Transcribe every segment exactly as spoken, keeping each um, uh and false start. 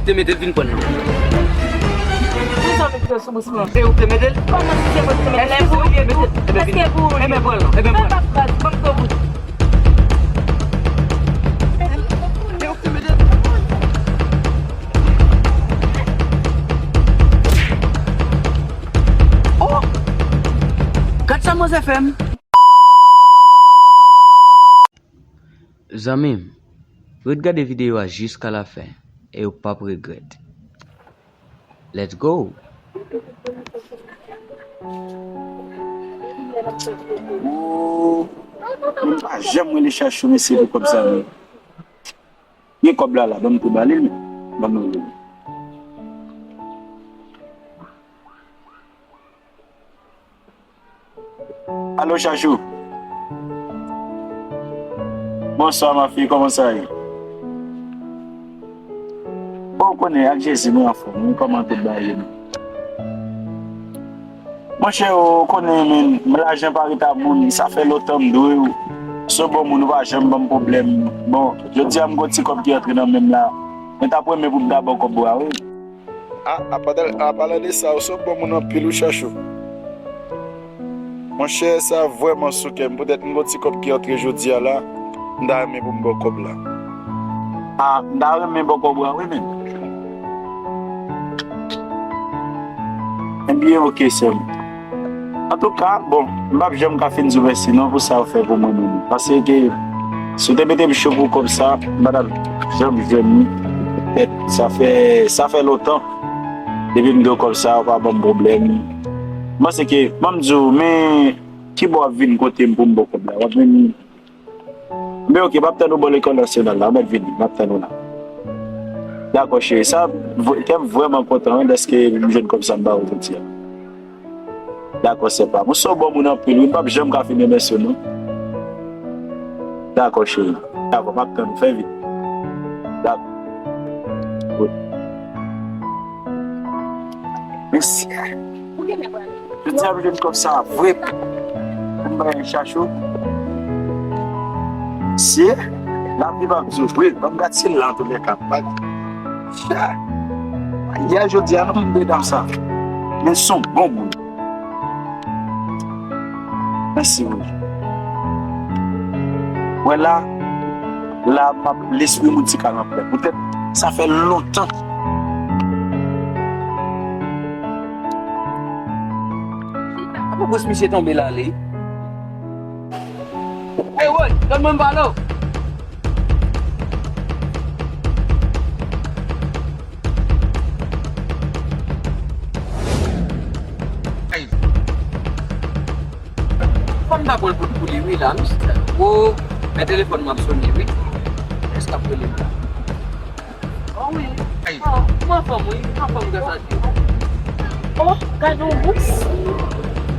Te mete l vin pran nan. Kisa w mete sou bous mwen? E ou te mete l? Kòman si se mwen ki te mete l? Èske se ou ki te mete l? Èske pou ou li? Ebyen pran l non. Ebyen pran l. Fè bak baz, ban m gwo bout. E ou te mete l? Oh! Gad sa manzè fè m. Zanmi m, ret gade videyo a jiska lafen e ou p ap regrèt. Let's go! Ooh, m pa janm rele Chachou mesye pou kòb sa non. Gen kòb la la, ban m tou ba li l. Ban m rele l. Alo, Chachou. Bonsoir, ma fille, comment ça est? Bon, ou konnen, ak Jezi, mwen anfòm, wi, kòman tout bagay ye, non? Monchè, ou konnen, men, lajan pa ret a moun, sa fè lontan m dwe w. Se bon moun, ou pa janm ban m pwoblèm. Bon, jodi a, m gon ti kòb ki antre nan men m la. Mwen t ap renmen pou m ta ba w kòb ou a, wi. A, apadan, apalan de sa, ou se yon bon moun anpil wi, Chachou. Monchè, sa vrèman sou kè m. Poutèt m gon ti kòb ki antre jodi a la, m ta renmen pou m ba w kòb la. A, m ta renmen ba w kòb la wi, men. Ebyen, oke, sè m. Antouka, bon, m p ap janm ka fin di w mèsi non pou sa w fè pou mwen menm. Paske si w te mete m cho pou kòb sa, m pa t ap janm jwenn li. Petèt, sa fè, sa fè lontan. Depi m gen kòb sa, w pa ban m pwoblèm. M panse ke, ban m di w, men ki bò w ap vin kote m pou m ba w kòb la? W ap vin Men oke, m ap tann ou bò lekòl nasyonal la, ou mèt vini, m ap tann ou la. Dakò, cheri, sa, vre- kè m vrèman kontan, wi, dèske m jwenn kòb sa m ba ou jodi a. Dakò, sè pa m. Ou se yon bon moun anpil, wi, m p ap janm ka fin remèsye w, non. Dakò, cheri. Dakò, m ap tann ou, fè vit. Dakò. Wi. Mèsi. Jodi a m jwenn kòb sa vre pou m bay Chachou. Si lavi p ap di w vre, ban m gad si l la antoulèka. Yè jodi a non m de dam sa. Men s on bon moun. Mèsi wi. Wè la, la m ap lespri m ou ti kal anplè. Poutèt sa fè lontan. Apa bòs misye tonbe la li? Hey, woy, tann mwen m pale w. Ay. Fò m ta pran l pou, pou li wi la, misye. Wo, men telefòn mwen ap sonnen wi. Èske ap rele m la? Oh wi. Ay. Oh, m anfòm wi, m anfòm gras a Dye. Oh, gade yon gous.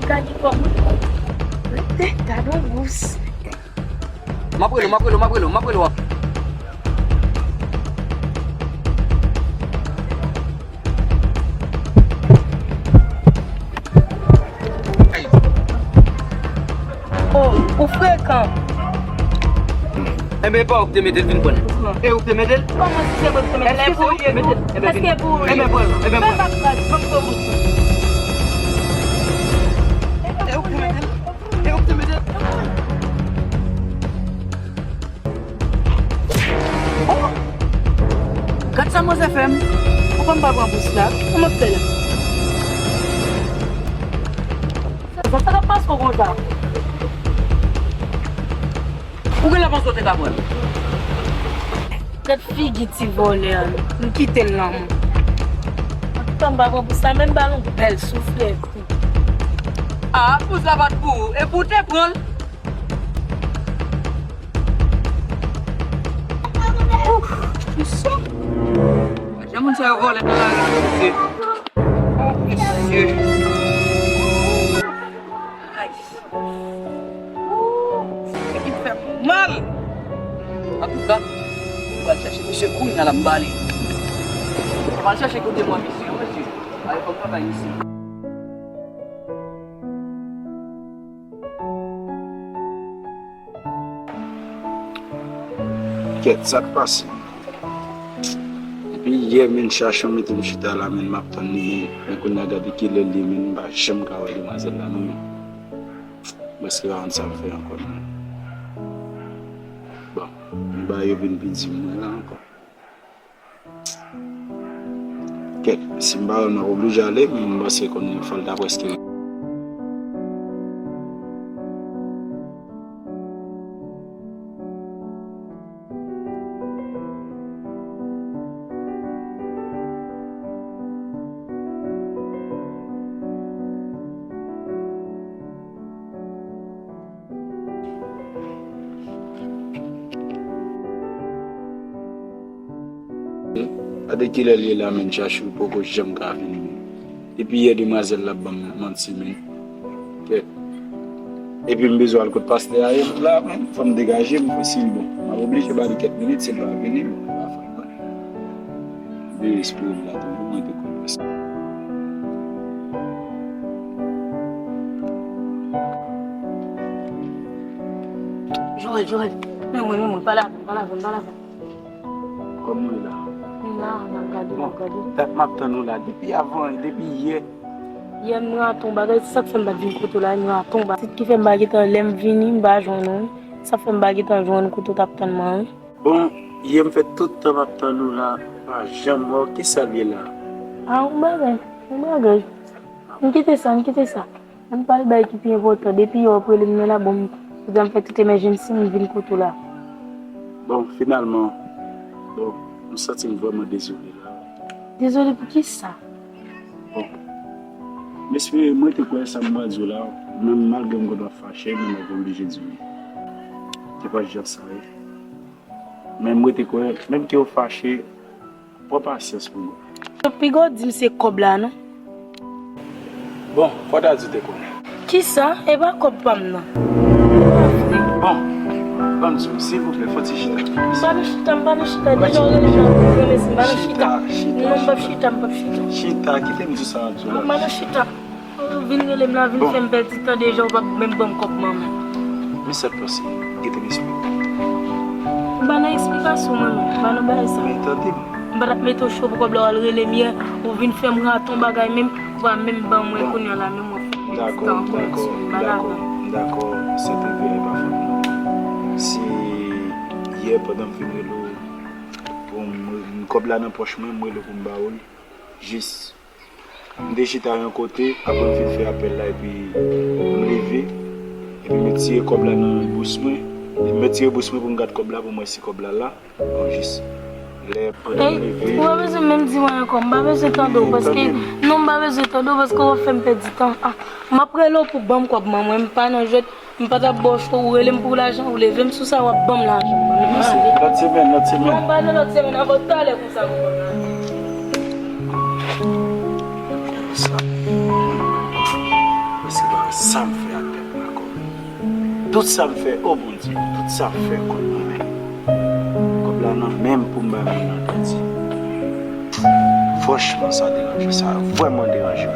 Gade kòman. Rete, gade yon gous. M ap rele w, m ap rele w, m ap rele w, m ap rele w. Oh, ou frekan. Enben, e pa ou ki te mete l vin pran l. E ou ki te mete l? Kòman si se mwen ki te mete l? Èske pou ou li? Èske pou ou li? Enben, pran l. Enben, pran l. Fè bak baz, ban m gwo bout. E ou ki te mete l? E ou ki te mete l? Oh! Gad sa manzè fè m. Ou konn pa pran bous la. Kòman fè la? Sa, sa k ap pase w konsa? Ou genlè panse w te ka pran l. Gad figi ti vòlè a, m kite l nan men. Antouka, m pa pran pou sa, men m ba l yon bèl souflèt. A, bous la pa t pou ou, e pou w te pran l. Ouf, mesye. Jan moun sa yo vòlè nan lari, mesye. Mesye. Ay. Sa ki fè m mal. Antouka, m pral chèche misye kounye a la m bale. M pral chèche kote mwen misye, mesye. Ale fòk mwen bay misye. Kèt, sa k pase? Depi yè, men, Chachou mete m chita la, men, m ap tann li, men, men kounye a gade kilè l ye, men, m pa janm ka wè demwazèl la non, men. M prèske pa konn sa m fè ankò, men. Bon, m ba yo vin pi di m mwen la ankò. Kèt, si m pa wè l, m ap oblije ale, men m panse kounye a fò l ta prèske. Gade kilè l ye la, men, Chachou poko janm ka vini. Depi yè demwazèl la ap ban m manti, men. Kèt. Epi m bezwen al kot pastè a ye la, men. Fò m degaje m, fò si l bon. M ap oblije ba li kèk minit, si l pa vini, m pa fè anyen. Dezespere m la toujou, mwen te konn sa. Joel, Joel, men mwen, men mwen, pale avè m, pale avè m, pale avè m. Kòman w ye la? M la, m ap gade, m ap gade. Bon, dat m ap tann ou la, depi avan, depi yè. Yè m rate yon bagay, se sa k fè m pa t vin kote w la, m rate yon bagay. Se ki fè m pa gentan, lè m vini, m pa jwenn ou. Sa k fè m pa gentan jwenn ou kote w t ap tann mwen an. Bon, yè m fè tout tan m ap tann ou la, pa janm wè w, kisa l ye la? A, yon bagay, yon bagay. M kite sa, m kite sa. Ann pale bagay ki pi enpòtan. Depi yè w ap rele m nan la, bon, m, jodi a m fè tout emergency m vin kote w la. Bon, finalman, bon, m santi m vrèman dezole la. Dezole pou kisa? Bon, m espere, mwen te kwè sa m pral di w la, menm malgre m konn w ap fache, men m ap oblije di w li. Se pa jan sa ye. Men m rete kwè, menm ke w fache, pran pasyans pou mwen. Piga w di m se kòb la, non? Bon, fò w ta di w te konnen. Kisa? E pa kòb pa m nan. Bon, ban m di w, silvouplè, fò w ti chita. M pa nan chita, m pa nan chita. Deja w rele m nan, w rele m, m pa nan chita. Chita, chita, non, m p ap chita, m p ap chita. Chita, kite m di w sa m ap di w la. M pa nan chita. Ou vin rele m la, vin fè m pèdi tan deja, ou p ap menm ban m kòb manman. Men sa k pase, kite m esplike. M pa nan eksplikasyon, mwen menm. M pa nan bagay sa. Men tande m. M pa t ap mete w cho pou kòb la, w al rele m yè, ou vin fè m rate yon bagay menm, ou pa menm ban mwen kounye a la, menm w ap fè m pèdi tan pou m di m pa la. Dakò, dakò, dakò, dakò, Sentespri a, e pa fòt mwen. Se yè pandan m fin rele w, pou m, m, kòb la nan pòch mwen, m rele w pou m ba w l. Jis, m te chita yon kote, apre m fin fè apèl la, epi m leve, epi m tire kòb la nan bous mwen. M tire bous mwen pou m gad kòb la, pou m wè si kòb la la. Bon, jis lè pandan m leve. Ou pa bezwen menm di mwen ankò, m pa bezwen tande w, paske, non, m pa bezwen tande w, paske w ap fè m pèdi tan. A, m ap rele w pou ban m kòb manman, m pa nan jwèt. M pa t ap ba w cho, ou rele m pou lajan, ou leve m sou sa, w ap ban m lajan. Mèsi. Lòt semèn, lòt semèn. Non, pa nan lòt semèn, anvan talè konsa, ou konn la. Sa. Mwen se pa sa m fè ak tèt mwen ankò. Tout sa m fè, o Bondye, tout sa m fè kont mwen menm. Kòb la nan men m pou m bay moun nan kredi. Franchman, sa deranje, sa vrèman deranje m.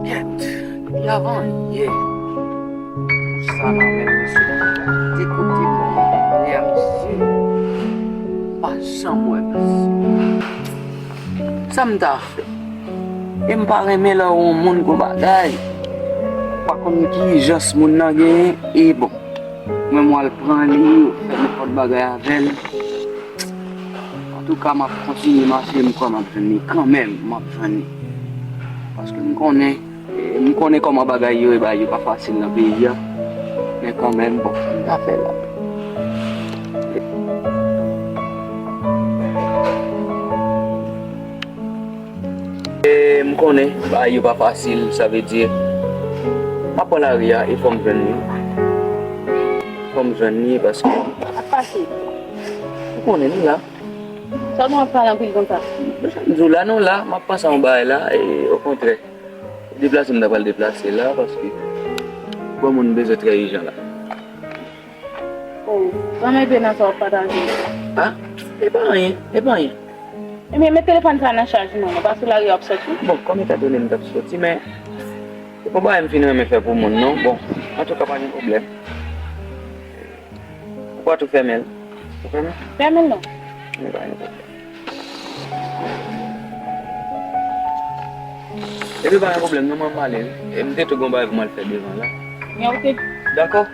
Kèt, depi avan yè, sa nan men m, mesye, dekote mwen, reyalize, m pa janm wè mesye. Sa m ta fè? E m pa renmen lè w wè yon moun gon bagay, ou pa konn ki ijans moun nan genyen, e bon, mwen m al pran li, ou fè nenpòt bagay avè l. Antouka, m ap kontinye mache, m kwè m ap jwenn li kanmenm, m ap jwenn li. Paske m konnen, e, m konnen kòman bagay yo ye, bagay yo pa fasil nan peyi a. Men kanmenm, bon, sa m ta fè la? E, m konnen, bagay yo pa fasil, sa vle di, m ap pran lari a, e fò m jwenn li. Fò m jwenn li, paske. Sa k pase? Ou konnen, nou la. Sa nou ap pale anpil konsa? M di w la, nou la, m ap panse a yon bagay la, e, okontrè, deplase m ta pral deplase la, paske, bon, moun bezwen trè ijan la. Oh, ban m ede nan sa w ap pataje. A, e pa anyen, e pa anyen. Ebyen, met telefòn sa nan chaj mwen, non, paske lari a w ap soti. Bon, kòm etandone m t ap soti, men se pa bagay m fin renmen fè pou moun, non. Bon, antouka, pa gen pwoblèm. Ou pa tou fèmen l? Ou fèmen? Fèmen l non. Men pa gen pwoblèm. Epi pa gen pwoblèm, non, mwen m ale wi. E m te tou gon bagay pou m al fè devan la. Byen, oke. Dakò.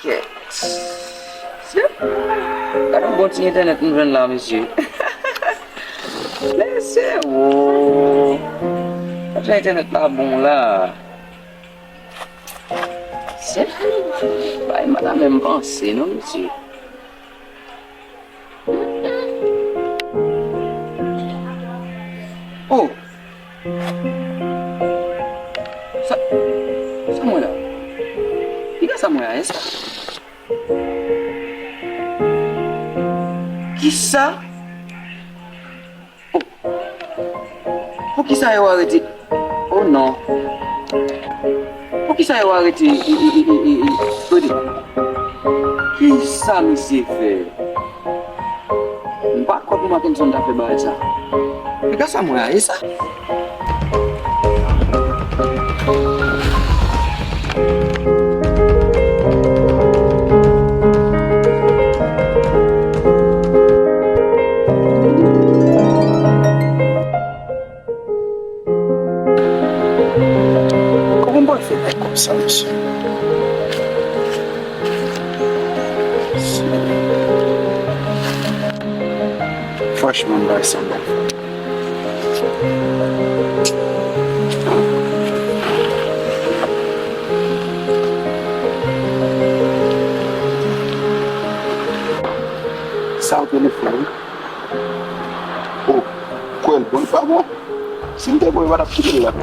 Kèt. Gade yon bon ti entènèt nou jwenn la, mesye. Mesye, wo. Jan entènèt la bon la. Mesye, bay m pa ta menm panse, non, mesye. Oh! Sa, sa m wè la? Piga sa m wè a, e sa? Kisa? Oh! Poukisa yo arete? Oh non. Poukisa yo arete? Gade. Kisa misye fè? M pa kwè pou Mackenson ta fè bagay sa. Piga sa m wè a, e sa? Kòman m pral fè bay kòb sa, mesye? Franchman, m pa sanble. Sa w telefòn wi. Oh, kwè l bon, l pa bon. Si m te bon, yo pa t ap kite l la.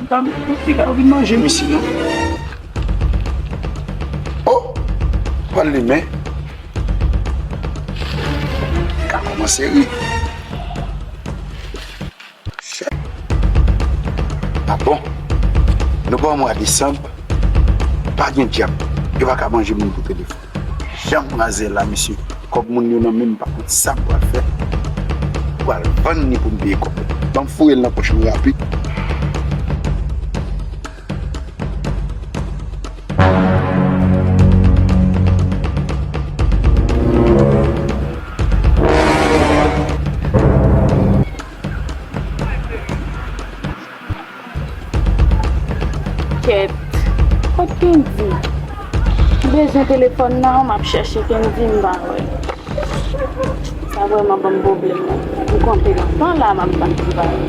M pa m piga yo vin manje m isi non. Oh! Pral limen. Ka kòmanse ri. Shit. Ah bon? Nou pa nan mwa desanm. Pa gen dyab. Yo pa ka manje moun pou telefòn. Jan m raze la, mesye. Kòb moun yo nan men m, m pa konn sa m pral fè. M pral vann li pou m peye kòb. Ban m foure l nan pòch mwen rapid. Kèt, kot Kendy? M bezwen telefòn nan, m ap chèche Kendy, m pa wè l. Sa vrèman ban m pwoblèm, wi. M kanpe lontan la, m ap tann pou bagay.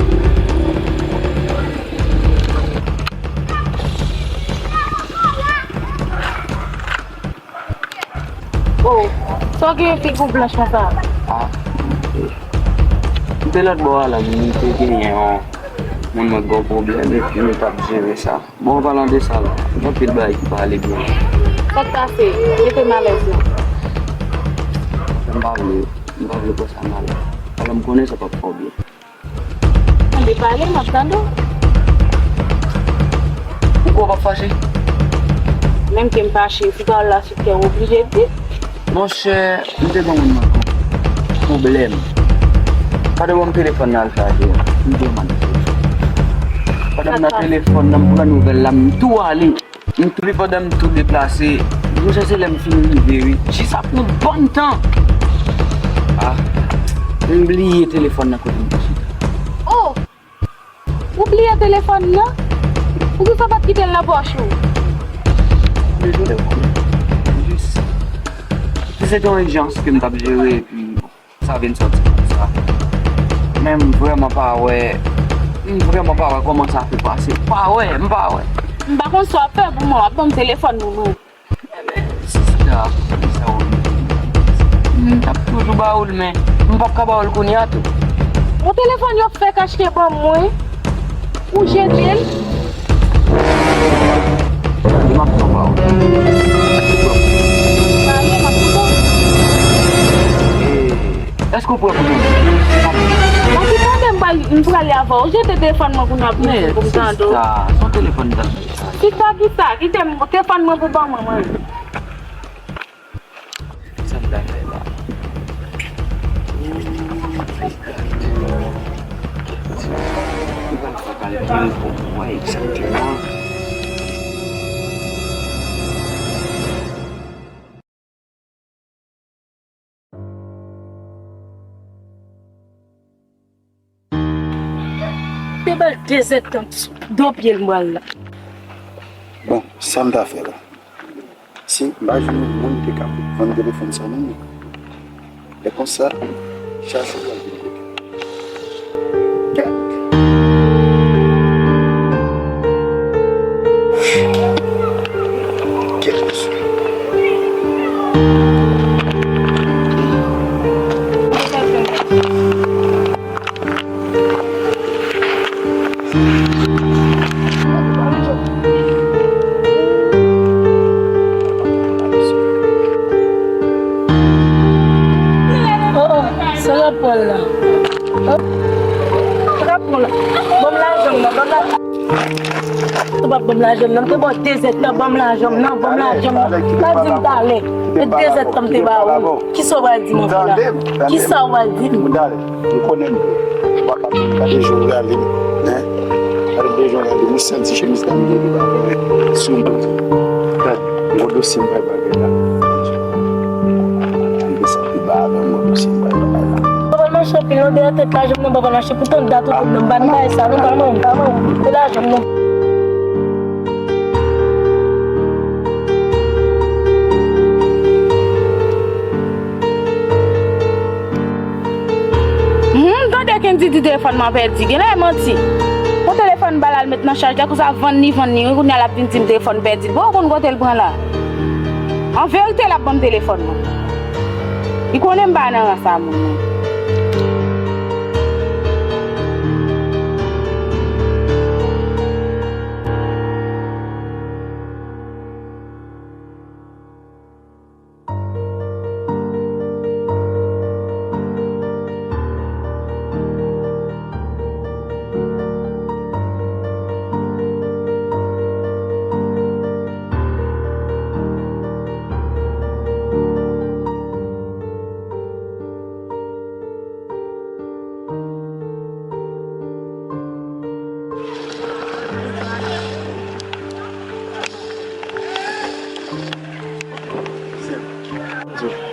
Oh, sa w gen figi w blanch konsa? Ah, m te lòt bò a la, m te genyen yon moun mwen gen yon pwoblèm, epi nou t ap jere sa. Bon, an palan de sa la, gen anpil bagay ki pa ale byen. Sa k pase? Rete m alèz non. M pa vle, m pa vle pran sa mal. Alò, m konnen sa p ap fè w byen. Tande pale, m ap tande w. Ou kwè w p ap fache? Menm ke m fache, si pawòl la sou kè w, oblije di. Monchè, m te gen yon moun nan pwoblèm. Pandan m telefòn nan al chaje a, m te mande. Pandan m nan telefòn nan, m pran nouvèl la, m tou ale. M tou, pandan m tou deplase, Monchè, se lè m fin rive, wi. Jis ap yon bann tan. Ah, m bliye telefòn nan kote m te chita. Oh! Ou bliye telefòn nan? Poukisa w pa t kite l nan pòch ou? Dezole, wi. Jis, se te yon ijans ke m t ap jere, epi sa vin sòti konsa. Men m vrèman pa wè, m vrèman pa wè kòman sa fè pase. M pa wè, m pa wè. M pa konn sa w ap fè pou mwen, w ap ban m telefòn moun ou. Enben, sista, kisa w vle? M t ap toujou ba ou l, men m p ap ka ba ou l kounye a tou. Yon telefòn yo fèk achte ban mwen, ou jete l. Tande, m ap pran ba ou l. Pale, m ap koute w. Èske w prè pou tande? Mwen ki tande, m pral, m prale avè w. Jete telefòn mwen pou n ap, pou m tande w. Sista, se yon telefòn m t ap chèche. Kisa, kisa? Kite m, telefòn mwen pou ban mwen, mwen. Sa m ta fè la? Oh my God. Ou pral fè kalkil pou mwen egzakteman. Te ba l de zèdtan, do pye l m pral la. Bon, sa m ta fè la? Si m pa jwenn yon moun ki te ka vann telefòn sa non. Lè konsa, chache pral vin kote. Kèt. Kèt. Oh, oh, se rapò l la. Oh, rapò l la. Ban m lajan m nan, ban m lajan. Ou p ap ban m lajan m nan. M te ba w de zèdtan, ban m lajan m nan, ban m lajan m nan. Pa di m talè. E de zèdtan m te ba ou. Kisa w pral di m ankò la? Kisa w pral di m? Ou konnen m. Ou pa ka gade jan w rale m, hein? Gade jan w rale m. Ou santi chemiz la m gen li pa bon, hein? Sou mwen. Gad, m gon dosye m pral bagay la. M te santi ba avè m gon dosye m pral bagay la. Papa mache anpil non, dèyè tèt la, janm nan papa mache pou tande dat ou tout nan ban bagay sa, non, pa mwen, pa mwen. Te la janm nan. Hmm, tande Kendy di telefòn mwen pèdi. Genlè e manti. Pran telefòn ba l al met nan chaj la, konsa vann li, vann li. Wi, kounye a l ap vin di m telefòn pèdi. Bon, ou konn kote l pran la? An verite, l ap ban m telefòn mwen. Li konnen m pa nan ran sa moun nan.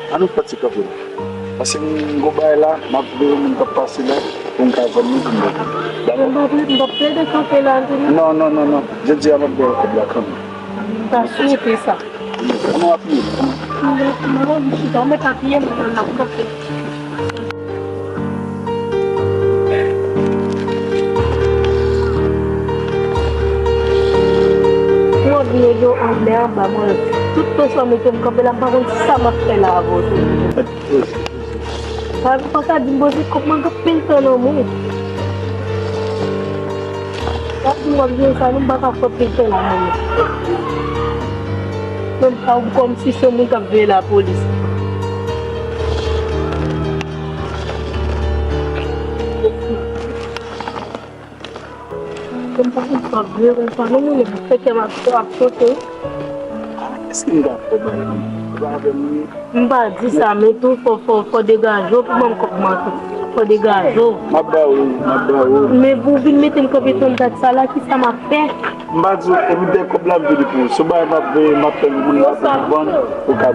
An nou fè ti kanpe la. Paske m gon bagay la, m ap veye moun k ap pase la, pou m ka vann li pou m vann li. Dakò? M p ap, m p ap plede kanpe la, non. Non, non, non, non. Jodi a, m ap ba w kòb la kanmenm. M ta swete sa. Kòman w apiye? M, m anvi chita, ou mèt apiye m, m ap kanpe. Mwen vin gen yon anmè anba mwen. Tout tan sa mete m kanpe la, m pa konn sa m ap fè la avè w. Sa vle pa ka di m poze kòb mwen gen pil tan nan men w. W ap di m w ap jere sa, non, m pa ka fè pil tan nan men w. Menm pa w kòmsi se moun k ap veye lapolis. Mwen pa konn sa vre konsa non, mwen menm fè kè m ap, ap sote. Èske m dakò, mwen menm? Ou pa avè m, wi. M pa di sa, men tou, fò, fò, fò degaje w pou ban m kòb mwen tou. Fò degaje w. M ap ba ou, m ap ba ou. Men pou w vin mete m kanpe tann dat sa la, kisa m ap fè? M pa di w, epi dèyè kòb la m vini pou ou. Si w bay m ap, m ap tann moun la pou m vann, ou ka.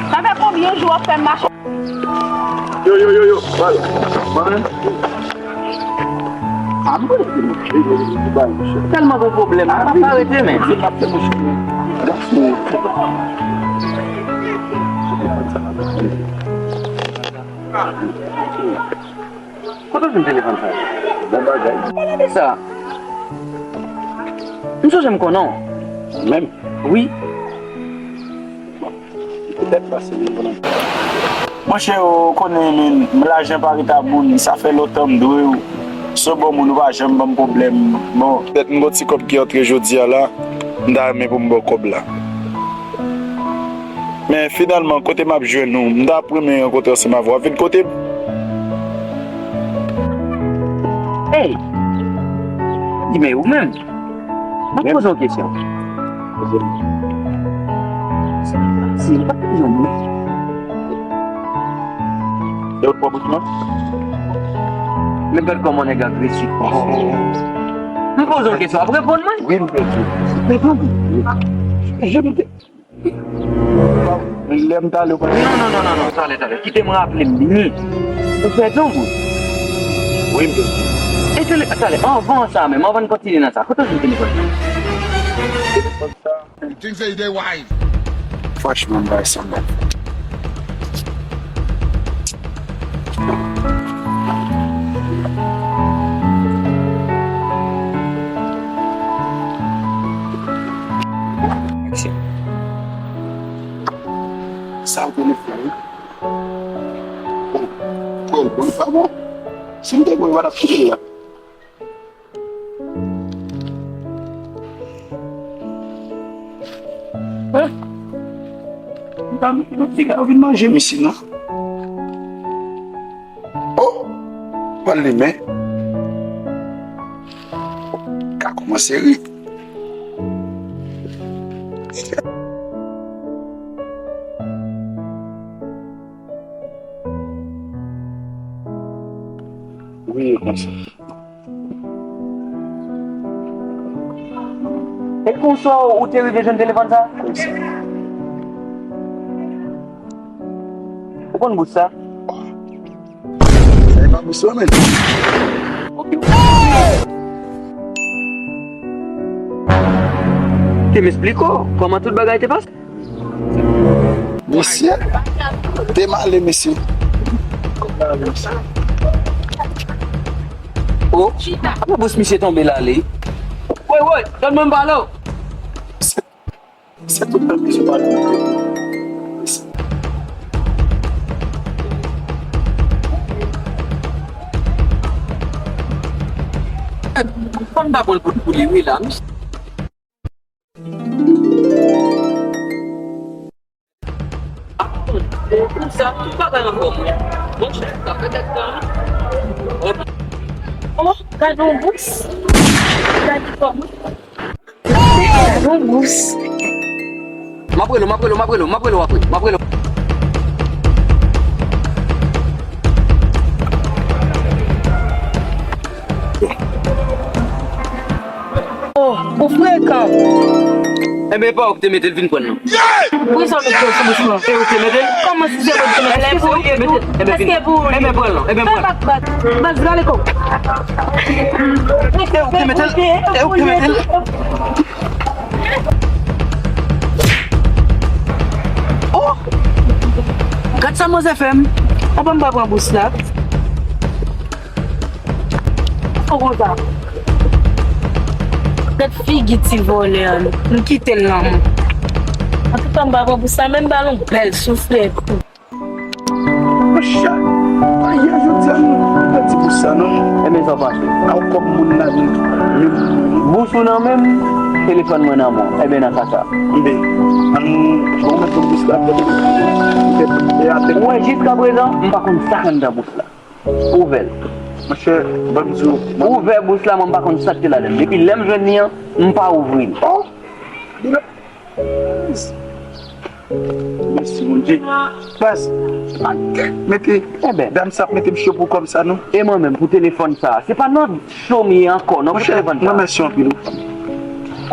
Sa fè konbyen jou w ap fè m mache? Yo, yo, yo, yo, bal. Mwen menm? A, mwen rete, mwen. Yo, yo, yo, yo, bal, monchè. Tèlman gon pwoblèm, mwen pa rete, men. Se pa fè, monchè. Gason. Kote w jwenn telefòn sa? Bon bagay. Gade sa. M sonje m konnen w. Menm? Wi. Petèt pase li konnen. Monchè, ou konnen, men, lajan pa ret a moun. Sa fè lontan m dwe w. Se yon bon moun, ou pa janm ban m pwoblèm. Bon. Petèt m gon ti kòb ki antre jodi a la. M ta renmen pou m ba w kòb la. Men finalman, kote m ap jwenn ou? M ta ap renmen rankontre ansanm avè w. W ap vin kote m? Ey! Di men ou menm? M ap poze yon kesyon. Poze m. Si, si, m pa t yon moun. E ou t pran bout mwen? Men gad kòman nèg agresif. M poze yon kesyon, ap reponn mwen? Wi, m pèdi. Reponn mwen. Je m te Lè m t ale, ou pa t. Non, non, non, non, non, talè, talè. Kite m raple m byen. Ou pèdi yon bout? Wi, m pèdi. E tele-, talè, anvan sa menm, anvan n kontinye nan sa, kote w jwenn telefòn nan? Telefòn sa. You think say you dey wise? Franchman, m bay sanble. Aksyon. Sa w konnen fè wi. Bon, bon, bon, pa bon. Si m te bon, yo pa t ap kite l la. Hein? M pa mete yon piga, yo vin manje m isi, non? Oh! Pral limen. Ka kòmanse ri. Wi, e konsa. E konsa ou te rive jwenn telefòn sa? Konsa. Ou konn bous sa? Sa e pa bous la, men. Ok. Te m esplike w kòman tout bagay te pase. Mesye, te m ale, mesye. Oh, apa bous misye tonbe la, li? Woy, woy, tann mwen m pale w. Se tout nan prizon pa li. Fò m ta pran l pou, pou li, wi, la. Sa, tout bagay anfòm, wi. Monchè, sa fè tèt tan, wi. Oh, gade yon bous. Gade kòman. Yon bous. M ap rele w, m ap rele w, m ap rele w, m ap rele w apre. M ap rele w. Oh, ou frekan. Enben, e pa ou ki te mete l vin pran nan. Poukisa w mete l sou bous mwen? E ou ki te mete l? Kòman si se mwen ki te mete l? Èske se ou ki te mete l? Enben, vini. Enben, pran l non. Enben, pran l. Bat, bat, bat, rale kò w. E ou ki te mete l? E ou ki te mete l? Oh! Gad sa manzè fè m. Ou pa m pa pran bous la. Fò konsa. Gad figi ti vòlè a, nou kite l nan men. Antouka, m pa pran pou sa, men m ba l yon bèl souflèt tou. Monchè, ayè, jodi a nou pèdi pou sa, non. Enben, sa w panse? A w kòb moun la, nou. Bous ou nan men m, telefòn mwen nan men w. Enben, nan ka sa. Enben, an nou, bon, mèt bous la, pèdi. Ou wè, jiskaprezan, m pa konn sa k anndan bous la. Ouvè l. Monchè, ban m di w, mwen... Ouvè bouch la, mwen m pa konn sa k te ladan l. Depi lè m jwenn li an, m pa ouvri l. Oh! Li la. Mèsi Bondye. Baz, mete, dam sa ap mete m cho pou kòb sa non. E mwen menm, pou telefòn sa, se pa nan cho m ye ankò non, pou telefòn sa. Monchè, mwen mèsi anpil wi.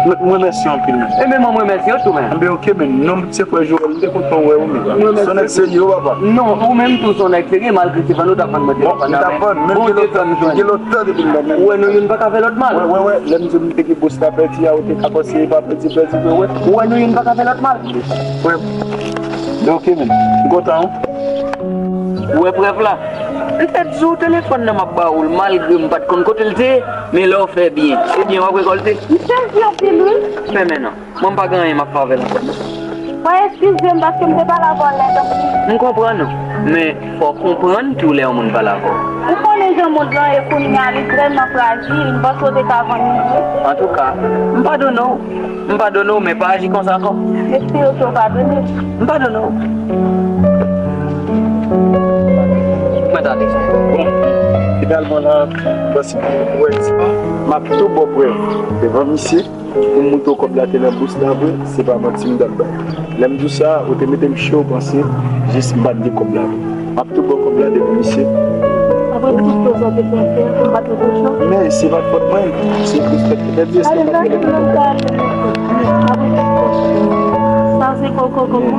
Mwen, mwen mèsi anpil men. E men mwen, mwen mèsi yo tou men. Enben ok men, non, se frè Joel, m te kontan wè ou men. Se yon nèg serye wi papa. Non, ou menm tou se yon nèg serye, malgre se vann ou t ap vann mwen telefòn nan, men Bondye fè m jwenn. Gen lontan depi m ban men. Ou wè nou youn pa ka fè lòt mal. Wè, wè, wè, lè m di w m te gen bous la pèdi a, ou te ka panse e pa pèdi, pèdi vre, wè. Ou wè nou youn pa ka fè lòt mal. Frè m. Men ok men, m kontan wi. Ou wè prèv la? M te di w telefòn nan m ap ba ou l, malgre m pa t konn kote l te ye, men lè w fè byen, se byen w ap rekòlte. M sezi anpil wi. Fèmen non. Mwen m pa gen anyen m ap fè avè l ankò non. Mwen eskize m paske m te pale avè w lèd anpil. M konprann ou, men fò w konprann tou lè yon moun pale avè w. Ou konnen jan mond lan ye kounye a, li vrèman frajil, m panse w te ka vann li vre. Antouka, m padone w. M padone w, men pa aji konsa ankò. M espere ke w padone m. M padone w. Mwen t ale. Bon, finalman la, m panse ke w wè sa, m ap tou ba w prèv devan misye. Pou m montre w kòb la te nan bous la vre, se pa manti m t ap bay. Lè m di w sa, ou te mete m cho, ou panse jis m pa t gen kòb la vre. M ap tou ba w kòb la devan misye. Apre tout sa w te fè, m pa t fè cho. Men se pa t fòt mwen, se respè k te pèdi, èske m pa t fè l? Apre tout sa, sa se kòkò kòkò.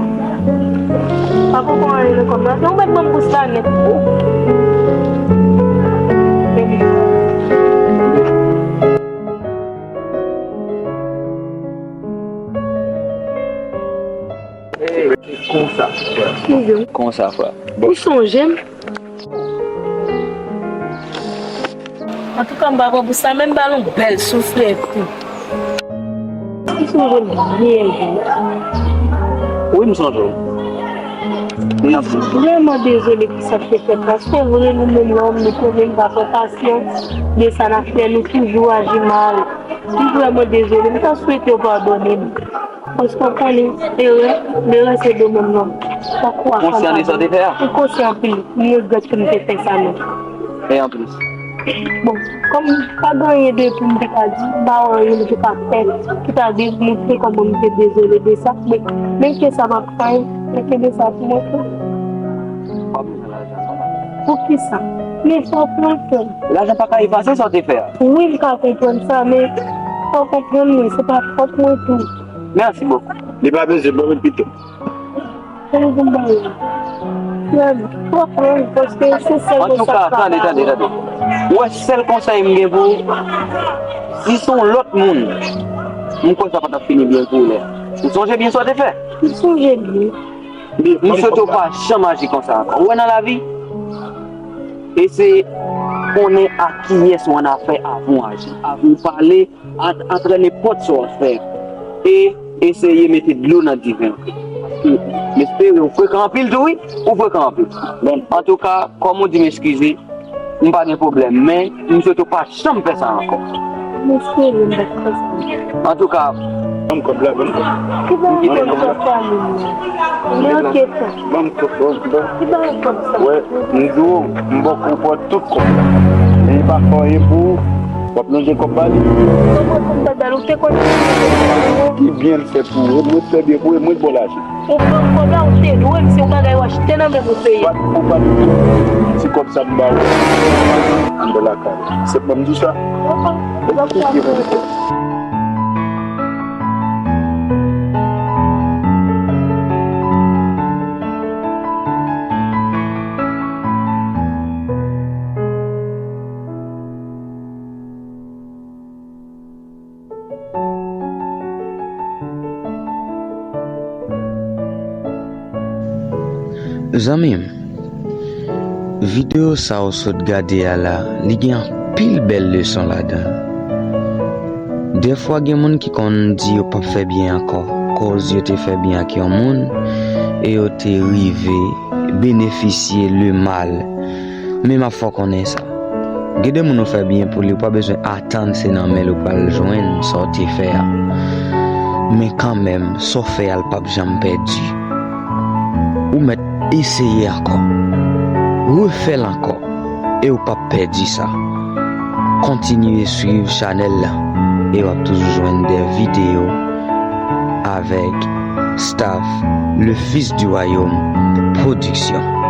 Pa poko anyen nan kòb la. Se ou mèt ban m bous la nèt. Konsa, frè. Konsa, frè. Ou sonje m? Antouka, m pa pran pou sa, men m ba l yon bèl souf epi. M sonje l byen byen. Wi, m sonje w. M vrèman dezole pou sa k te fèt la. Se vre, nou menm lòm, nou konnen n pa fè pasyans. De sa n ap fè, nou toujou aji mal. M vrèman dezole. M ta swete w padone m. Paske w konnen, erè, erè se domèn nan. Fòk ou a... Konsyan de sa w te fè a? M konsyan anpil. M regrèt ke m te fè sa menm. E anplis? Bon, kòm pa gen anyen de pou m te ka di, m pa wè anyen m te ka fè ki ta demontre kòman m te dezole de sa, men, men ke sa m ap fè, men kenbe sa pou mwen tou. W ap bezwen lajan, non? Poukisa? Men fò w konprann. Lajan pa ka efase sa w te fè a. Wi, m ka konprann sa, men fò w konprann mwen, se pa fòt mwen tou. Mèsi bokou. Li pa bezwen, ban mwen pito. Antouka, tande, tande, tande. Ou wè, sèl konsèy m gen pou ou, si se yon lòt moun, m kwè sa pa t ap fini byen pou ou lè. Ou sonje byen sa w te fè? M sonje byen. M swete w pa janm aji konsa ankò. Ou wè, nan lavi, eseye konnen ak kiyès ou annafè avan w aji, avan w pale, a, atrè nenpòt sa w ap fè. E eseye mete dlo nan diven. M espere ou frekan anpil tou, wi. Ou frekan anpil. Bon, antouka, kòm ou di m eskize, m pa gen pwoblèm, men m swete w pa janm fè sa ankò. M espere m p ap fè sa ankò. Antouka, ban m kòb la, ban m kòb la. Ki ban m kòb sa, sa menm nan? Li anketan. Ban m kòb, ban m, ban m. Ki ban m kòb sa? Wè, m di w, m ba w konpòt tout kòb la. E li pa fè anyen pou ou, w ap lonje kòb ba li. Ou te konn ki byen l fè pou ou, mwen fè byen pou ou, e mwen k ba w lajan. Ou pran kòb la, ou te dwe m, se yon bagay w achte nan men m ou peye. Ou pa, ou pa di tou, ti kòb sa m ba ou. Ann lakay. Se mwen m di w sa. Zanmi m, videyo sa w sot gade a la, li gen anpil bèl leson ladan l. Dèfwa gen moun ki konn di yo p ap fè byen ankò, koz yo te fè byen ak yon moun, e yo te rive benefisye le mal. Men m ap fè w konnen sa. Gen de moun ou fè byen pou li, ou pa bezwen atann se nan men l ou pral jwenn sa w te fè a. Men kanmenm, sa w fè a, l p ap janm pèdi. Ou mèt eseye ankò. Refè l ankò. e w p ap pèdi sa. Kontinye swiv chanèl la e w ap toujou jwenn de videyo avèk staff Le Fils du Royaume Production.